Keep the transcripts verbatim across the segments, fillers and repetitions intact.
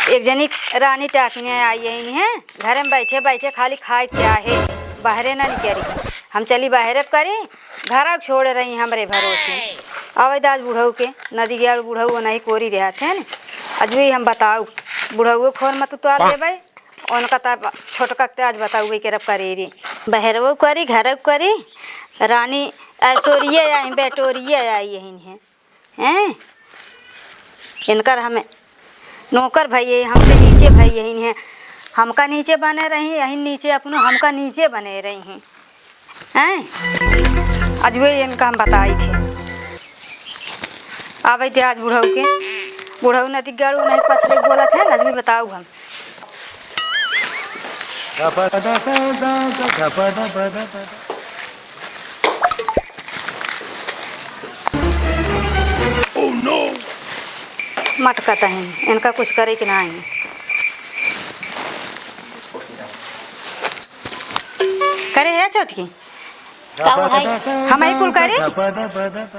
एक जनी रानी टाकिने आई यही है, घरे में बैठे बैठे खाली खाए चाहे, बाहरे ना निकरी। हम चली बाहरे करी, घर छोड़े रही हमरे भरोसे। आवे दाज बुढ़ऊ के, नदी गया बुढ़ऊ नहीं कोरी रहत है न। अजुई हम बताऊ, बुढ़ऊ खोर मत उतार लेबै, उनका तब छोटका के आज बताऊ के रब करे रे। बहरवो करी, घरव करी, रानी ऐश्वर्या आई, बेटोरिया आई यही है। हैं? इनकर हमें नौकर भई, हमसे नीचे भई यही हैं। हमका नीचे बने रही, यही नीचे अपनो हमका नीचे बने रही हैं। हैं? अजुए इनका हम बताई थे। आवे थे आज बुढ़ऊ के। बुढ़ऊ नदी गाड़ू नहीं पछले बोलत है, अजुए बताऊ हम। मटकत हैं, इनका कुछ करे के नाही। करे है छोटकी? का भाई? हम ही कुल करी?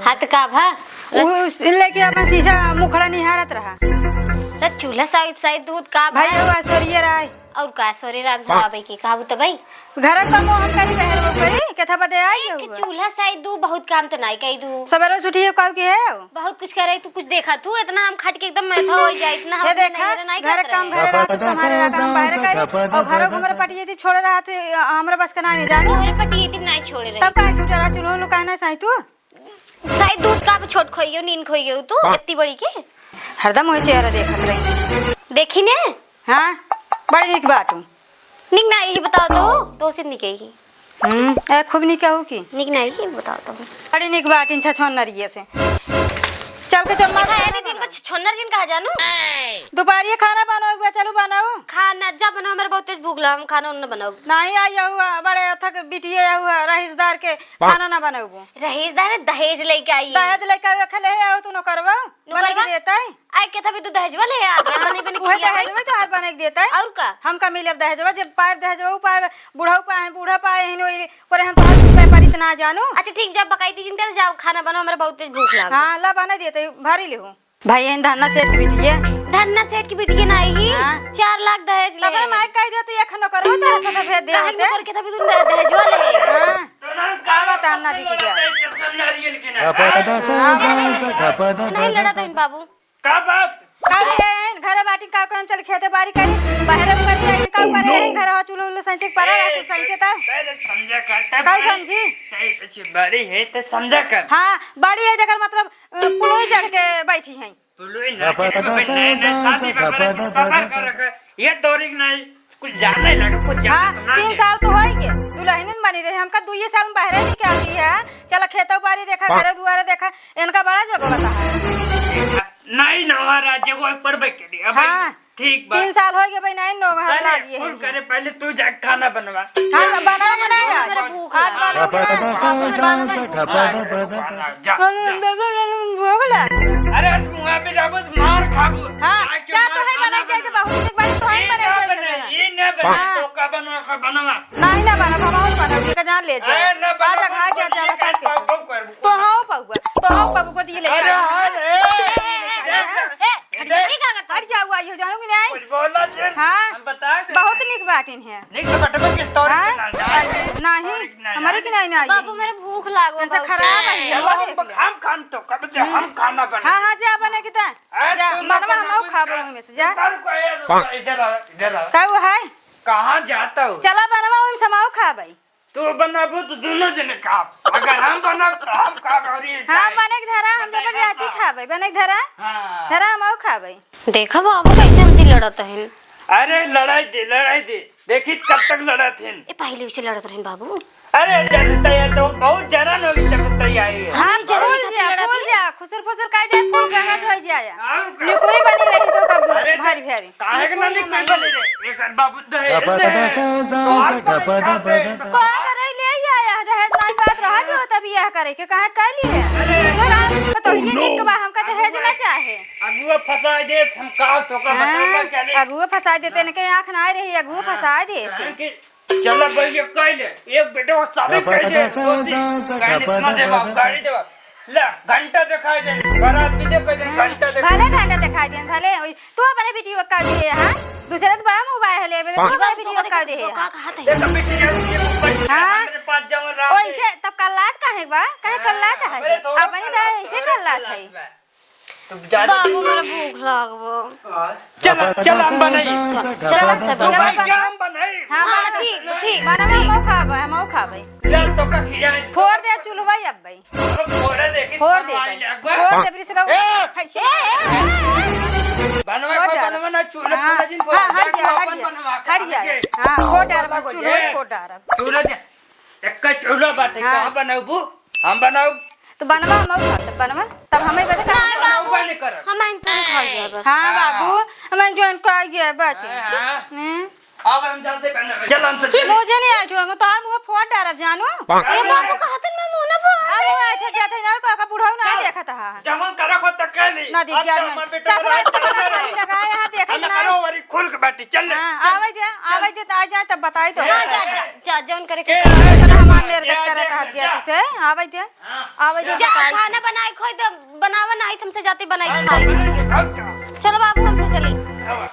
हाथ का भा? उ, उस लेके अपन शीशा मुखड़ा निहारत रहा। रे चूल्हा साइड साइड दूध का भाई भा? हुआ सोरिये राय। और का सोरे राम हाँ। आवे के कहू त भाई। घर का मोह हम करी, बहर वो करी, केथा बदे आई एक हुआ। चूल्हा साई दू, बहुत काम त नाई कई दू। सबेरे उठी हो कहू के है? बहुत कुछ करे, तू कुछ देखा, तू इतना हम खट के एकदम मैथा हो जाए, इतना हम ये देखा, नहीं घर करते काम हैं। घरे रात संभारे रहा, हम बाहर करी, और घरों को हमारे पटिए थी छोड़े रहा थे, हमरा बस का ना नहीं जानू। तोहरे पटिए थी नहीं छोड़े रहे। तब काहे छूटे रहा, चूल्हो लो काहे ना साई तू? शायद दूध का अब छोट खोइयो, नीन खोइयो तू, हाँ। इतनी बड़ी के। हरदम वही चेहरा देखत रही। देखी ने? हाँ, बड़ी निक बाटू। निक ना, यही बताओ तो, तो से निक ही। हम्म, ए, खूब निक हो की? निक ना, यही बताओ तो। बड़ी निक बाटिन छछोन नरिये से। चल के चल मार। खाए दे दिन को छछोन नर जिन कहा जानू? दोपहरिया खाना बनाओ, चलू बनाओ। खाना जा बनाओ, मेरे बहुत तेज भूख लगा, हम खाना उन्ना बनाओ। नहीं आई हुआ, बड़े अथक बिटिये हुआ, रहीसदार के खाना ना बनाओ। रहीसदार दहेज लेके आई। दहेज लेके आवे, खले है, आओ तू नौकरवा, नौकरवा? बने के देता है। आए के तभी तू दहेजवा ले आ, बने, बने उहे खिया दहेजवा भाई। तो हर बने के देता है। और का? हम का मिलब दहेजवा, जब पाए दहेजवा, ऊ पाए, बूढ़ा पाए, बूढ़ा पाए, हिनो, पर हम तो हर व्यापारी इतना जानू। अच्छा ठीक, जब बकाई दी जिनकर जाओ, खाना बनाओ, हमरा बहुत तेज भूख लागल। हाँ, ला बना देते, भारी ले हो। भाई, एहन धन्ना सेठ के बिटिया। धन्ना सेठ के बिटिया नाही ही। हाँ। चार लाख दहेज ले। तबे माई कह देती, एक नौकर हो, तोरा से तो भेज दे काहे होते। नौकर के तभी तू दहेजवा ले। हाँ। तो ना का बात है, अन्ना दीदी के? तो सब नारियल के ना। हाँ। नहीं लड़ा तो इन बाबू। का बात? का ले आइन? घरे बाटी का काम चल खेते बारी करी, बाहरे करी, आइन का करे, आइन घर चूल्हा उल्हा सैंते के परा रहा, कुछ सैंते ता। पहले समझा कर, तब का बड़ी, समझी? तब बड़ी है, तो समझा कर। हाँ, बड़ी है, जेकर मतलब, अ, पुलोई चढ़ के बैठी हैं। बोलो, ए, नाचे के बाबा, नए, नए शादी बा, बरस के सबर कर रखा। ये तोरी के नहीं, कुछ जाने लगे, कुछ जाने हाँ, तो ना तीन दे। साल तो होई गए, दुल्हन बनी रहे, हमका दुइये साल में बहरे नहीं के आती है। चला खेतौ बारी देखा, हाँ। घरे दुआरे देखा, इनका बड़ा जगह बता है। देखा, नहीं नवा राज्य को एक पर बैठ के दिया, भाई। हाँ। ठीक बा। तीन साल हो गए भाई, नहीं नौ हाथ अरे, लागी है फूल इनके। करे, पहले तू जा खाना बनवा। हाँ, तो बनाओ, बनाओ आज। मेरे भूख आज लगा। बनाओ, बनाओ। आज मेरे भूख लगा। जा, जा। भूख लगा। अरे, आज मुँह पे रहबो तो मार खाबो। हाँ, आज के जा, मार तो है खाना बनाई दे, बनाओ। बहुत दिन बाद तो है ई बनाई ना दे, बने, बनाओ। ई ना बने, हाँ। तो का बनवा, का बनवा? नहीं ना बना, बाबा और बना, उनके का जान ले जा। ए, ना बना, आज बना, खा जा, बना, जा, बना, बना, बना, बना, बना, तो हाँ, पहुआ, तो हाँ, पहुआ को दिए ले अरे, जा। अरे, ए, ए, ए, ए, ए, ए, हट जा, का करता? हट जाओ, आइयो, जानू कि नहीं? कुछ बोला जिन, हाँ, हम बता दे। बहुत निक बाटिन है। निक तो बटबे के तौर हाँ? पे ना, नहीं, नहीं, नहीं, हमारे की नहीं, नहीं। बाबू, मेरे भूख लागो ऐसा बहुत। खराब है, चलो, वो हम देख लो। हम खान तो कब दे, हम खाना बना हाँ, हाँ, जा बना के ता। ए, जा, तू ना मनवा बना, हम कुछ खाबो कर। वहीं में से, जा। रुका, रुका, ए, रुका, हाँ। इधर आ, इधर आ। का वो है? कहाँ जाता हो? चला बनवा, वहीं में समाओ खाबै। तू बनाबू तो दोनों जने खाब। अगर हम बनाब तो हम खाब और ये हाँ, खाए। बने के धरा, हम बताए जबरदस्ती हम खाब। खाबे। बने के धरा? हाँ। धरा, हम और खाबे। देखा बाबू, कैसे हमसे लड़त हन। अरे, लड़ाई दे, लड़ाई दे। देखी कब तक लड़त हन। ए, पहले उसे लड़त रहन बाबू। अरे, जब तय तो बहुत जलन होगी, तब तय आई है। हाँ, नहीं, जलन भूल खातिर जा, लड़त भूल हन। जा। खुसुर फुसुर कह दे, फूल गंगा जो है जाया। और का? निकुई बनी रही तो कब अरे, भारी भारी। काहे के ना निकुई बनी रे? एक बाबू दहेज दे। तोहार तो इच्छा दे। कौन करे ले आया? दहेज नहीं बात रहा जो तब यह करे के काहे कह लिए? अरे। तो ना, तो ये निक बा, हमका दहेज ना चाहे। अगुआ फंसा दे, हम का तो का हाँ, बतावा क्या ले? अगुआ फंसा देते न के आँख ना रही, अगुआ हाँ, फंसा दे से। कहे कि चला भैया, कह ले, एक बेटे को शादी कर दे, तो सी, गाड़ी इतना देवा, गाड़ी देवा। ला, घंटा देखाई दे, बारात भी देखाई दे, घंटा देखाई भले दे। घंटा देखाई दे, भले ओई, तू अपने बेटी को का दिए, हाँ? दूसरे तो बड़ा मोबाइल है, लेबे, तू अपने बेटी को का दिए? तो का कहत है? देख, बेटी, हम ये ऊपर से हाँ। हमारे पास जाओ, रात में। ओइसे तब कल्लात काहे बा? काहे हाँ, कल्लात है? अरे, थोड़ा अपनी कल्लात, तो ऐसे थोड़ा कल्लात कल्लात है। बा। तो ज्यादा बाबू, हमरा भूख लागबो। चल, चल, हम बनाई। चल, चल, हम सब तू बनाई। भाई, क्या हम बनाई? हाँ, हाँ, ठीक, ठीक, बनवा, ठीक। हम खाबे, हम खाबे। चल, तो का खिया। फोड़ दे चूल्हा अब भाई। फोड़ दे भाई। फोड़ दे, फिर से ए! हाय, छे, ए, ए, ए, ए। बनवा फोड़ को डाल। बनवा ना, चूल्हा हाँ, फोड़ा जिन, फोड़ हाँ, हट डाल, जा, तू हट अपन जा, बनवा के हट जा। आगे। हाँ, फोड़ डाल, बाबा को चूल्हा ये। फोड़ डाल। चूल्हा जा। एक्का चूल्हा बाटे, हाँ। कहाँ बनाऊ बू? हम बनाऊ। तो बनवा, हम खाते बनवा, तब हमें बता नहीं, बाबू, बनवा नहीं करब। हम इन तुम खा जाए बस। हाँ, हाँ। बाबू, हमें जोन का ये बचे। हाँ, हाँ। हैं? अब हम जल्द से करना है। चल, हमसे चल। मुझे नहीं आए छो, हम तोहार मुंह फोड़ डारब, जानू। ए बाबू, कहतन मैं मुंह ना फोड़। अब वो अच्छा जाते हैं, और का बुढ़ऊ ना चल। देखत हा। जमन करा खो तक कह ली। ना दी, अब ज्ञान तो नहीं। हमार बेटा चश्मा वाला इतना बड़ा चल रहा है। लगाए, यहाँ देखे हम ना। करो वाली खोल के बैठी, चल ले। हाँ, चल। आवे दे, आवे दे, तो आ जाए, तब बताई तो। जा, जा, जा, जा, जौन करे के ए, करे। ए, इतना हमार ए, मेर ए, देख करत ए, हाथ दिया जा। तुसे, आवे दे। हाँ। आवे दे, जा, बताई। खाना बनाए खोई दे, बनावा नहीं, हमसे जाते बनाई हाँ, खाई। बनाई, खाओ, खाओ। चलो बाबू, हमसे चली। आवा।